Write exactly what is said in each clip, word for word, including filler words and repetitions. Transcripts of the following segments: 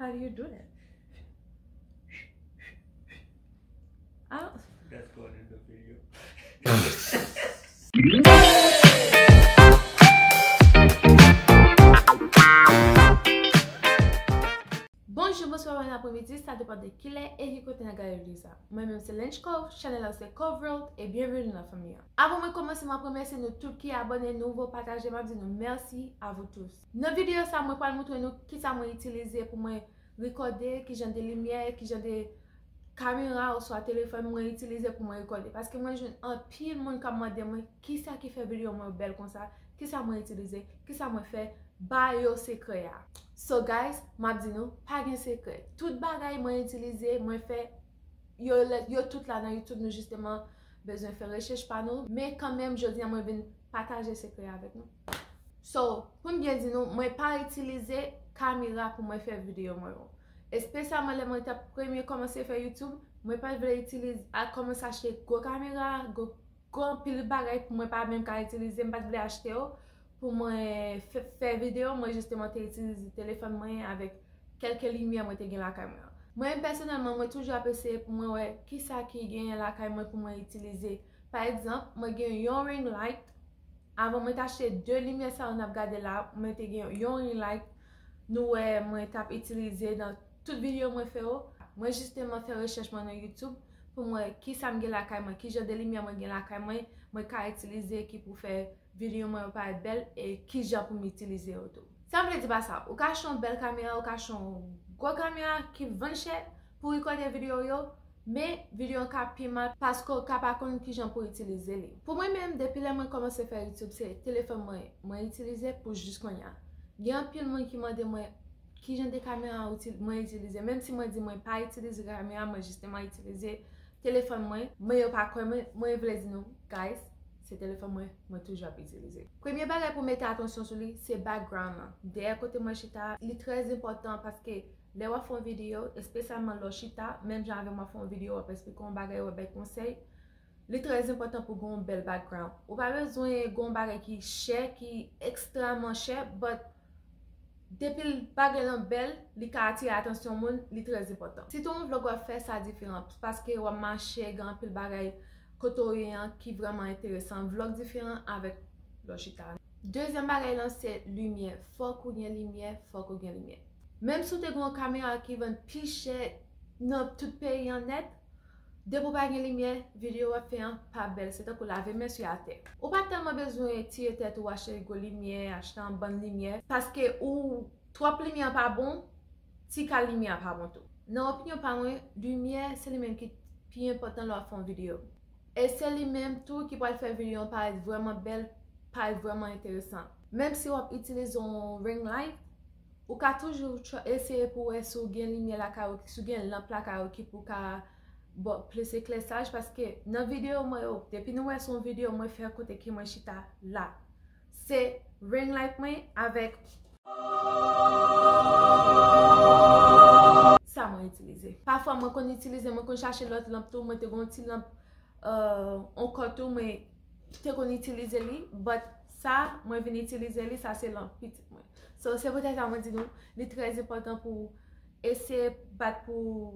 How do you do that? I don't... That's going in the video. Bonjou, bonswa, bon apremidi, sa depann de kilè e ki kote n ap gade videyo sa. Mwen menm se Lench Cove, chanèl la se Cove World, e byenveni nan fanmi an. Avan mwen kòmanse, mwen ap remèsye nou tout ki abòne, nouvo, pataje, m ap di nou mèsi a vous tous. Nan videyo sa, mwen pral montre nou kisa mwen itilize pou mwen rekòde, kijan de limyè, kijan de kamera oswa telefòn mwen itilize pou mwen rekòde. Paske mwen jwenn anpil moun k ap mande mwen kisa ki fè videyo mwen yo bèl konsa, kisa mwen itilize, kisa mwen fè, ba yo sekrè a. So guys, m ap di nou, pa gen sekrè. Tout bagay mwen itilize, mwen fè, yo, yo tout la nan YouTube, nou jisteman bezwen fè rechèch pa nou. Men kanmenm, jodi a mwen vin pataje sekrè avèk nou. So, pou m byen di nou, mwen pa itilize kamera pou mwen fè videyo mwen yo. Espesyalman lè mwen t ap premye kòmanse fè YouTube, mwen pa t vle itilize, a kòmanse achte gwo kamera, gwo, gwo anpil bagay pou mwen pa menm ka itilize, m pa t vle achte yo pou mwen fè, fè videyo, mwen jisteman te itilize telefòn mwen avèk kèlke limyè mwen te gen lakay mwen an. Mwen menm pèsonèlman, mwen toujou ap eseye pou mwen wè kisa ki genyen lakay mwen pou mwen itilize. Pa egzanp, mwen gen yon ring light. Avan mwen t achte de limyè sa yo n ap gade la, mwen te gen yon ring light. Nou wè mwen t ap itilize nan tout videyo mwen fè yo. Mwen jisteman fè rechèch mwen nan YouTube pou mwen wè kisa m gen lakay mwen, ki jan de limyè mwen gen lakay mwen, mwen ka itilize ki pou fè videyo mwen yo parèt bèl e kijan pou m itilize yo tou. Sa m vle di pa sa, ou ka achte yon bèl kamera, ou ka achte yon gwo kamera ki vann chè pou rekòde videyo yo, men videyo an ka pi mal paske ou ka pa konn kijan pou itilize li. Pou mwen menm, depi lè mwen kòmanse fè YouTube, se telefòn mwen mwen itilize pou jis kounye a. Gen anpil moun ki mande mwen kijan de kamera ou ti-, mwen itilize. Menm si mwen di mwen pa itilize kamera, mwen jisteman itilize telefòn mwen, men yo pa kwè mwen, mwen vle di nou, guys, se telefòn mwen, mwen toujou ap itilize. Premye bagay pou mete atansyon sou li, se background lan. Dèyè kote mwen chita, li trè enpòtan paske lè w ap fè yon videyo, espesyalman lè w chita, menm jan avè m w ap fè yon videyo, w ap eksplike yon bagay, w ap bay konsèy, li trè enpòtan pou gen yon bèl background. Ou pa bezwen gen yon bagay ki chè, ki ekstrèmman chè, but depi l bagay lan bèl, li ka atire atansyon moun, li trè enpòtan. Sitou yon vlog w ap fè, sa diferan, paske w ap mache, gen anpil bagay kote w ye an ki vrèman enteresan. Vlog diferan avèk lè w chita. Dezyèm bagay lan se limyè. Fòk ou gen limyè, fòk ou gen limyè. Menm si w te gen yon kamera ki vann pi chè nan tout peyi an nèt, depi w pa gen limyè, videyo w ap fè an pa bèl, se tankou lave men sou atè. Ou pa tèlman bezwen tiye tèt ou achte gwo limyè, achte yon bann limyè, paske ou, twòp limyè an pa bon, ti kal limyè an pa bon tou. Nan opinyon pa mwen, limyè se li menm ki pi enpòtan lè w ap fè yon videyo. E se li menm tou ki pral fè videyo an parèt vrèman bèl, parèt vrèman enteresan. Menm si w ap itilize yon ring light, ou ka toujou tr-, eseye pou wè si w gen limyè lakay ou, si w gen lanp lakay ou ki pou ka ba w plis eklèsaj, paske nan videyo mwen yo, depi nou wè se yon videyo mwen fè kote ke mwen chita la, se ring light mwen avèk sa mwen itilize. Pafwa mwen konn itilize, mwen konn chache lòt lanp tou, mwen te gen yon ti lanp, euh, yon kòd tou, mwen te konn itilize li, but sa, mwen vin itilize li, sa se lanp pitit mwen. So, se poutèt sa mwen di nou, li trè enpòtan pou eseye bat pou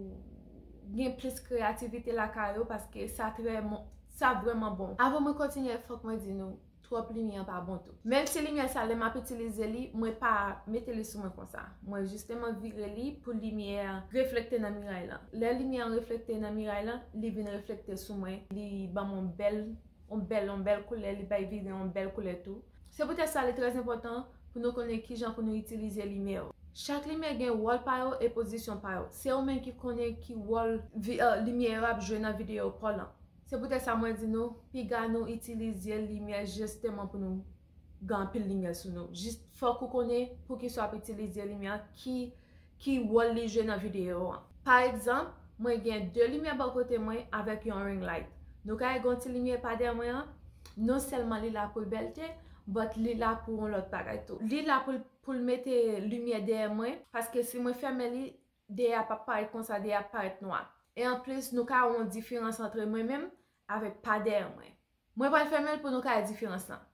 gen plis kreyativite lakay ou, paske sa trè mon-, sa vrèman bon. Avan mwen kontinye, fòk mwen di nou, twòp limyè an pa bon tou. Menm si limyè sa, lè m ap itilize li, mwen pa mete li sou mwen konsa. Mwen jisteman vire li pou limyè a reflekte nan miray lan. Lè limyè an reflekte nan miray lan, li vin reflekte sou mwen. Li ban m yon bèl, yon bèl, yon bèl koulè, li bay videyo yon bèl koulè tou. Se poutèt sa, li trè enpòtan pou nou konnen kijan pou nou itilize limyè yo. Chak limyè gen wòl pa yo e pozisyon pa yo. Se ou menm ki konnen ki wòl vi-, euh, limyè yo ap jwe nan videyo pa w lan. Se poutèt sa mwen di nou, piga nou itilize limyè jisteman pou nou gen anpil limyè sou nou. Jis fòk ou konnen poukisa w ap itilize limyè an, ki, ki wòl li jwe nan videyo an. Pa egzanp, mwen gen de limyè bò kote mwen avèk yon ring light. Nou ka wè gen yon ti limyè pa dèyè mwen an, non sèlman li la pou l bèlte, but li la pou yon lòt bagay tou. Li la pou l, pou l mete limyè dèyè mwen, paske si mwen fèmen li, dèyè a p ap parèt konsa, dèyè a ap parèt nwa. E anplis, nou ka wè yon diferans antre mwen menm avèk pa dèyè mwen. Mwen pral fèmen l pou nou ka wè diferans lan.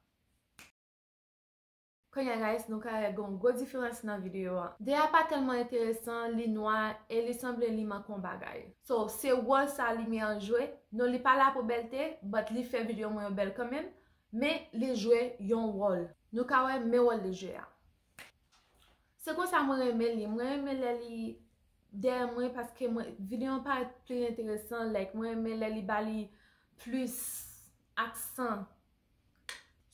Kounye a, guys, nou ka wè gen yon gwo diferans nan videyo a. Dèyè a pa tèlman enteresan, li nwa e li sanble li manke yon bagay. So, se wòl sa limyè an jwe. Non, li pa la pou bèlte, but li fè videyo mwen yo bèl kanmenm. Men li jwe yon wòl. Nou ka wè men wòl li jwe a. Se konsa mwen renmen li. Mwen renmen lè li dèyè mwen paske mwen, videyo an parèt pli enteresan. Like, mwen renmen lè li ba li plis aksan.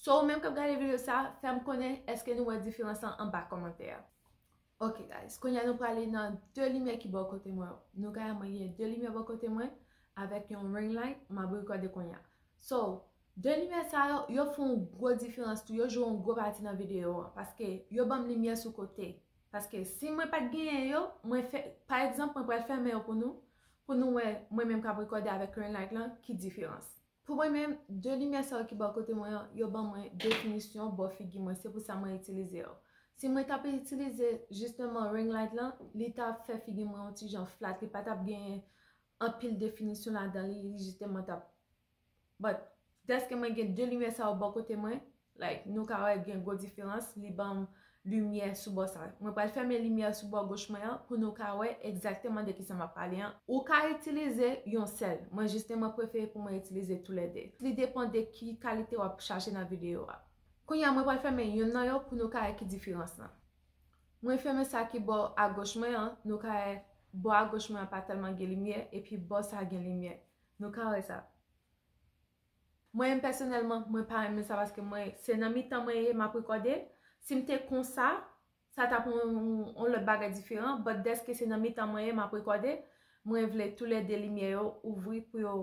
So, ou menm k ap gade videyo sa, fè m konnen èske nou wè diferans lan anba kòmantè a. Ok, guys, kounye a nou prale nan de limyè ki bò kote mwen yo. Nou ka wè mwen gen de limyè bò kote mwen avèk yon ring light, m ap rekòde kounye a. So, de limyè sa yo, yo fè yon gwo diferans tou, yo jwe yon gwo pati nan videyo an, paske yo ban m limyè sou kote. Paske si mwen pa t genyen yo, mwen fè, pa egzanp, mwen pral fèmen yo pou nou, pou nou wè mwen menm k ap rekòde avèk ring light lan, ki diferans. Pou mwen menm, de limyè sa yo ki bò kote mwen an, yo ban mwen definisyon bò figi mwen. Se pou sa mwen itilize yo. Si mwen t ap itilize jisteman ring light lan, li t ap fè figi mwen yon ti jan flat, li pa t ap genyen anpil definisyon ladan li, li jisteman t ap. But, dèske mwen gen de limyè sa yo bò kote mwen, like, nou ka wè gen gwo diferans, li ban m limyè sou bò sa. Mwen pral fèmen limyè sou bò goch mwen an pou nou ka wè egzakteman de kisa m ap pale an. Ou ka itilize yon sèl. Mwen jisteman prefere pou mwen itilize toulède. Li depann de ki kalite w ap chache nan videyo a. Kounye a, mwen pral fèmen youn nan yo pou nou ka wè ki diferans lan. Mwen fèmen sa ki bò agoch mwen an, nou ka wè bò agoch mwen an pa tèlman gen limyè, epi bò sa gen limyè. Nou ka wè sa. Mwen menm pèsonèlman, mwen pa renmen sa paske mwen, se nan mitan mwen ye, m ap rekòde. Si m te konsa, sa t ap yon, yon, yon lòt bagay diferan, but dèske se nan mitan mwen ye, m ap rekòde, mwen vle toulède limyè yo ouvri pou yo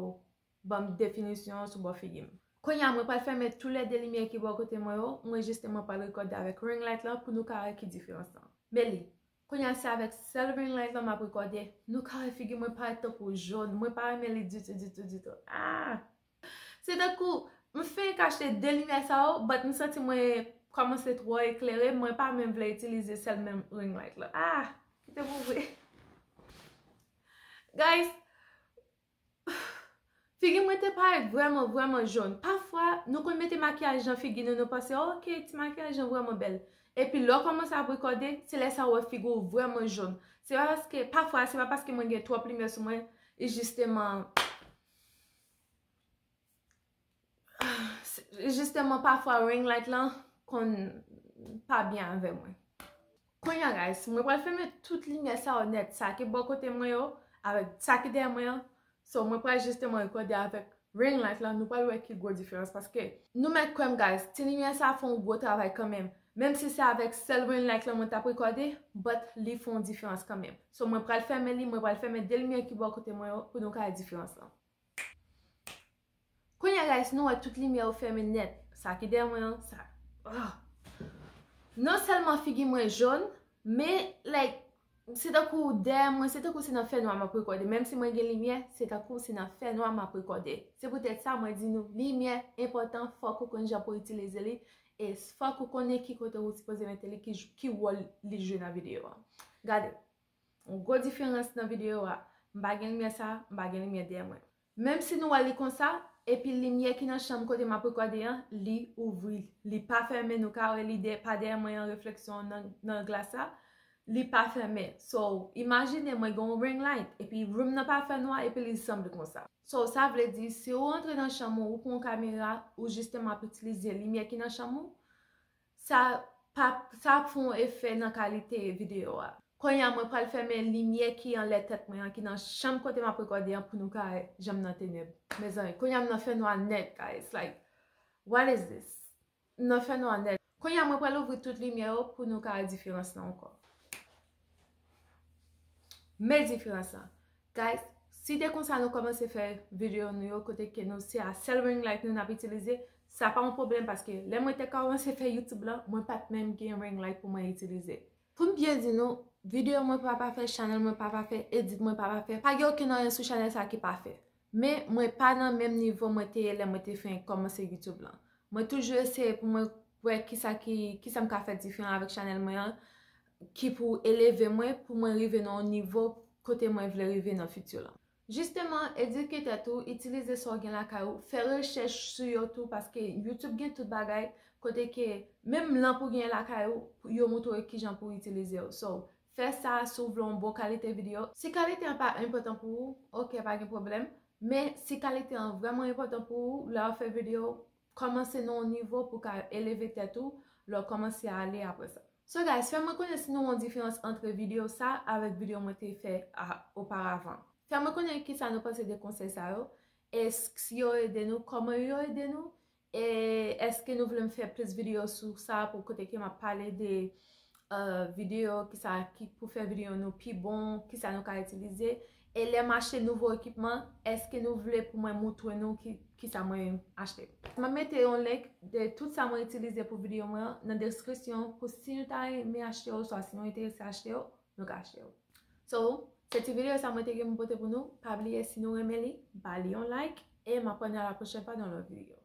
ban m definisyon sou bò figi m. Kounye a, mwen pral fèmen toulède limyè ki bò kote mwen yo, mwen jisteman pral rekòde avèk ring light lan pou nou ka wè ki diferans lan. Men li, kounye a, se avèk sèl ring light lan m ap rekòde. Nou ka wè figi mwen parèt tankou jòn. Mwen pa renmen li ditou, ditou, ditou. Ah! Se tankou, m fenk achte de limyè sa yo, but m santi mwen kòmanse twò eklere, mwen pa menm vle itilize sèl menm ring light lan. Ah! Kite pou vre. Guys, figi mwen te parèt vrèman, vrèman jòn. Pafwa, nou konn mete makiyaj nan figi nou, nou panse, "Ok, ti makiyaj lan vrèman bèl." Epi lè w kòmanse ap rekòde, se lè sa w wè figi w vrèman jòn. Se pa paske, pafwa, se pa paske mwen gen twòp limyè sou mwen, e jisteman, jisteman, pafwa ring light lan konn pa byen avè mwen. Kounye a, guys, mwen pral fèmen tout limyè sa yo nèt, sa ki bò kote mwen yo, avèk sa ki dèyè mwen an. So, mwen pral jisteman rekòde avèk ring light lan, nou pral wè ki gwo diferans, paske nou mèt kwè m, guys, ti limyè sa fè yon gwo travay kanmenm. Menm si se avèk sèl ring light lan mwen t ap rekòde, but li fè yon diferans kanmenm. So, mwen pral fèmen li, mwen pral fèmen de limyè ki bò kote mwen yo, pou nou ka wè diferans lan. Kounye a, guys, nou wè tout limyè yo fèmen nèt. Sa ki dèyè mwen an, sa. Ah. Non sèlman figi mwen jòn, men, like, se tankou dèyè mwen, se tankou se nan fènwa m ap rekòde. Menm si mwen gen limyè, se tankou se nan fènwa m ap rekòde. Se poutèt sa, mwen di nou, limyè enpòtan, fòk ou konn jan pou itilize li, e fòk ou konnen ki kote ou sipoze mete li, ki, ki wòl li jwe nan videyo a. Gade. Yon gwo diferans nan videyo a. M pa gen limyè sa, m pa gen limyè dèyè mwen. Menm si nou wè li konsa, epi limyè ki nan chanm kote m ap rekòde an, li ouvri. Li pa fèmen, nou ka wè li dè, pa dèyè mwen an, refleksyon nan, nan glas la. Li pa fèmen. So, imajine mwen gen yon ring light, epi room nan pa fènwa, epi li sanble konsa. So, sa vle di, si ou antre nan chanm ou, ou pran yon kamera, ou jisteman ap itilize limyè ki nan chanm ou, sa pa, sa ap fè yon efè nan kalite videyo a. Kounye a, mwen pral fèmen limyè ki anlè tèt mwen an, ki nan chanm kote m ap rekòde an, pou nou ka wè jan m nan tenèb. Mezanmi, kounye a m nan fènwa nèt, guys. Like, what is this? M nan fènwa nèt. Kounye a, mwen pral ouvri tout limyè yo pou nou ka wè diferans lan ankò. Men diferans lan. Guys, si te konsa nou kòmanse fè videyo nou yo, kote ke nou se a sèl ring light nou n ap itilize, sa pa yon pwoblèm, paske lè mwen te kòmanse fè YouTube lan, mwen pa t menm gen ring light pou mwen itilize. Pou m byen di nou, videyo mwen pa pafè, chanèl mwen pa pafè, edit mwen pa pafè, pa gen okenn anyen sou chanèl sa ki pafè. Men mwen pa nan menm nivo mwen te ye lè mwen te fenk kòmanse YouTube lan. Mwen toujou eseye pou mwen wè kisa ki, kisa m ka fè diferan avèk chanèl mwen an, ki pou eleve mwen, pou mwen rive nan yon nivo kote mwen vle rive nan fiti lan. Jisteman, edike tèt ou, itilize sa w gen lakay ou, fè rechèch sou yo tou, paske YouTube gen tout bagay, kote ke menm lanp ou gen lakay ou, yo montre w kijan pou w itilize yo. So, fè sa si w vle yon bon kalite videyo. Si kalite an pa enpòtan pou ou, ok, pa gen pwoblèm. Men si kalite an vrèman enpòtan pou ou, lè w ap fè videyo, kòmanse nan yon nivo pou w ka eleve tèt ou, lè w kòmanse ale apre sa. So guys, fè mwen konnen si nou wè yon diferans ant videyo sa avèk videyo mwen te fè a, oparavan. Fè mwen konnen kisa nou panse de konsèy sa yo. Èske yo ede nou? Kòman yo ede nou? E èske nou vle m fè plis videyo sou sa pou kote ke m ap pale de uh, videyo, kisa ki pou fè videyo nou pi bon, kisa nou ka itilize? E lè m achte nouvo ekipman, èske nou vle pou mwen moutre nou ki, kisa mwen achte? M ap mete yon link de tout sa mwen itilize pou videyo mwen nan deskripsyon pou si nou ta renmen achte yo, oswa si nou enterese achte yo, nou ka achte yo. So, se ti videyo sa mwen te gen pou pote pou nou. Pa bliye si nou renmen li, ba li yon like e m ap wè nou a la pwochèn fwa nan lòt videyo.